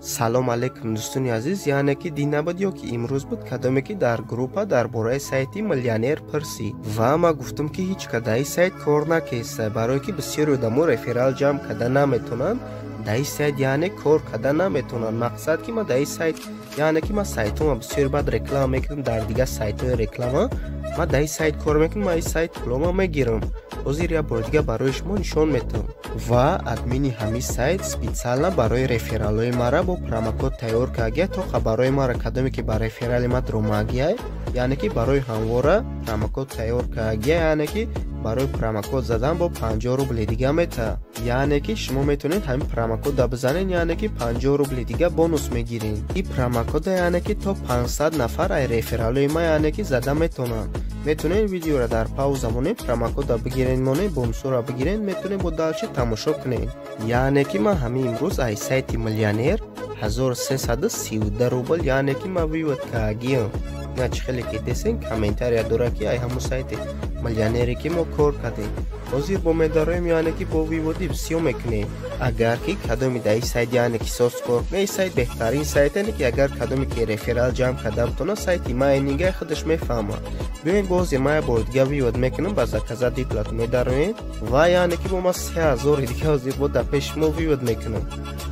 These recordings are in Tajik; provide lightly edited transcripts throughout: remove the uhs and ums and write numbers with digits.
Салом алейкум, дӯстони азиз. Яъне ки дин набуд ё ки имрӯз буд, кадоме ки дар группа дар бораи сайти «Миллионер» пурсид ва ман гуфтам, ки ҳеҷ кадаи сайт кор накеста, барое ки бисёри одамо реферал ҷамъ карда наметонанд, дар ин сайт яъне кор карда наметонанд. Мақсад ки ман дар ин сайт, яъне ки ман сайтҳома бисёри бад реклама мекунам, дар дигар сайтҳои реклама. Ман дар ин сайт кор мекунам, ман ин сайт пулома мегирам. Ҳозир як бори дига барои шумо нишон метавам. Ва админи ҳамин сайт специально барои рефералҳои мара бо промокод тайёр кардагия, то барои мара кадоме ки ба реферали ма дромагия, яъне ки барои ҳамвора промокод тайёр кардагия, яъне ки барои промокод задан бо 50 рубли дига мета. Яъне ки шумо метавонед ҳамин промокода бизанед, яъне ки 50 рубли дига бонус мегиред. И промокода яъне ки то 500 нафар ай рефералҳои ма яъне ки зада метавонанд. Метавонед видеоро дар пауза монед, промокода бигиред, монед, бонусҳоро бигиред, метавонед бо дальше тамошо кунед. Яъне ки ман ҳамин имрӯз ай сайти «Миллионер» 1332 рубл яъне ки ман вывод кардагиам. На чӣ хеле ки десен, комментария дора, ки ай ҳамун сайти «Миллионере» ки мо кор кардем, ҳозир бо медароем, яъне ки бо выводи бисёр мекунем. Агар ки кадоме дар ин сайт яъне ки соз кор кунад, ин сайт беҳтарин сайт, яъне ки агар кадоме ки реферал ҷамъ карда бутонад, сайти майнинга худаш мефаҳмад. Биёед, бозе ман як бори дига вывод мекунам. Ба «Заказать выплату» медароем ва яъне ки бо ма 3000 дига ҳозир бо дар пеши мо вывод мекунам.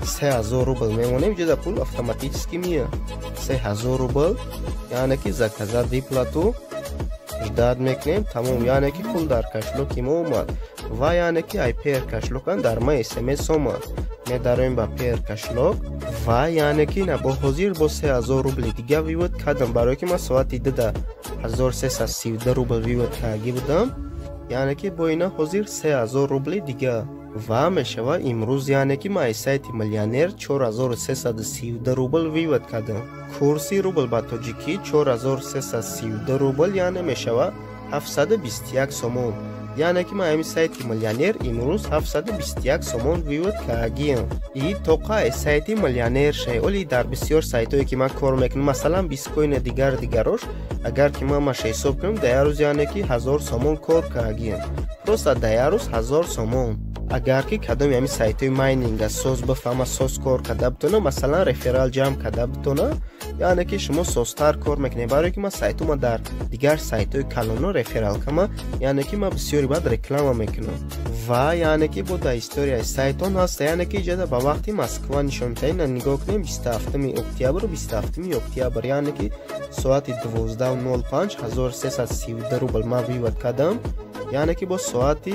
3000 рубл мемонем, ҷода пул автоматически меяд. 3000 рубл, яъне ки «Заказать выплату», ждать мекунем, тамом. Яъне ки пул дар кошелёки мо омад ва яъне ки ай Payeer кошелёкам дар ма смс омад. Медароем ба Payeer кошелёк ва яъне ки на бо ҳозир бо 3000 рубли дига вывод кардам, барое ки ман соати 2-да 1332 рубл вывод кардагӣ будам. Яъне ки бо ина ҳозир 3000 рубли дига ва мешавад. Имрӯз яъне ки ман аз сайти «Миллионер» 4332 рубл вывод кардам. Курси рубл ба тоҷикӣ 4332 рубл яъне мешавад 721 сомон. Яъне ки ман ҳамин сайти «Миллионер» имрӯз 721 сомон вывод кардагиам. И тоқа аз сайти «Миллионер» шай. Оли дар бисёр сайтҳое ки ман кор мекунам, масалан Бискоина, дигар дигарош, агар ки ман маша ҳисоб кунам, дар як рӯз яъне ки 1000 сомон кор кардагиам. Просто дар як рӯз 1000 сомон. Агар ки кадоми ҳамин сайтҳои майнинга соз бифаҳма, соз кор карда битона, масалан реферал ҷамъ карда битона, яъне ки шумо созтар кор мекунед. Барое ки ман сайтома дар дигар сайтҳои калоно рефералкама, яъне ки ман бисёри баъд реклама мекунам. Ва яъне ки бо дар историяи сайтон ҳаста, яъне ки иҷода ба вақти Москва нишон метаҳед. На, нигоҳ кунем: 27-уми октябр, 27-уми октябр, яъне ки соати 12:05 1332 рубл ман вывод кардам. Яъне ки бо соати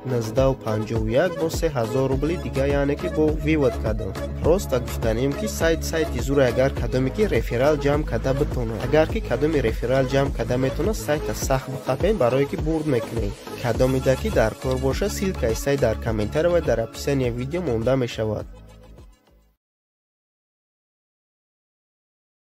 19:51 бо 3000 рубли дига яъне ки бо вывод кардам. Просто гуфтанем, ки сайт сайти зура, агар кадоме ки реферал ҷамъ карда битонад. Агар ки кадоме реферал ҷамъ карда метавонад, сайта сахт бихапем, барое ки бурд мекунем. Кадомеда ки дар кор боша, ссылкаи сайт дар комментария ва дар описания видео монда мешавад.